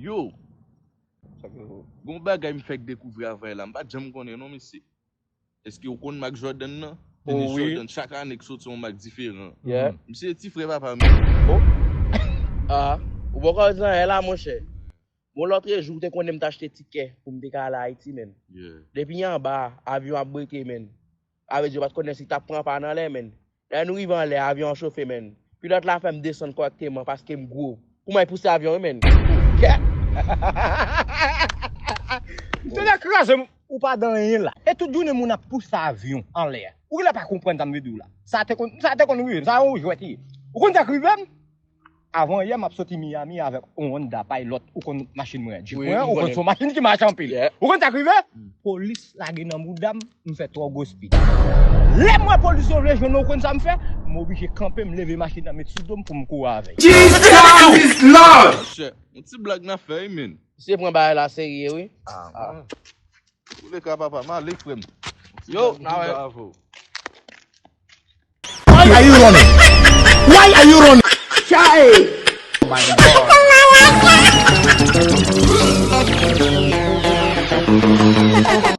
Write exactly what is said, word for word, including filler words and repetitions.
Yo, gon bagay m fèk dekouvri avè la. M pa t janm konnen non, mesye. Èske ou konn mak Jordan nan? Denis Jordan, chak ane k soti yon mak diferan. Yeah. Misye ti frè papa m. Oh. Ah, ou poko di anyen la, monchè. Bon, lòt jou, ou te konnen m t achte tikè pou m te ka al Ayiti, menn. Yeah. Depi anba, avyon ap breke, menn. Sa vle di yo pa t konnen si t ap pran pa nan lè, menn. Lè nou rive anlè, avyon an chofe, menn. Pilòt la fè m desann kòrèkteman paske m gwo. Pou mwen pouse avyon wi, menn. Kèt! Misye te kraze m, ou pa dan anyen la. E tout jounen moun ap pouse avyon anlè. Ou genlè pa konprann sa m vle di w la. Sa te konn, sa te konn rive m, sa yon jwèt li ye. Ou konn sa k rive m? Avan yè, m ap soti Miami avèk yon Honda Pilot. Ou konn machin mwen an, Jeep mwen an, ou konn se yon machin ki mache anpil. Ou konn sa k rive? Polis lage nan bouda m, m fè twò gwo speed. Lè m wè polis yo vle jwenn mwen, ou konn sa m fè? M oblije kanpe, m leve machin nan, met sou do m pou m kouri avè l. Jesus is Lord! Monchè, yon ti blag n ap fè wi, menn. Misye pran bagay la serye wi. Ah, ah. Ou le ka papa, m ale frè m. Yo, n a wè. Why are you running? Why are you running? Chai! Oh my God.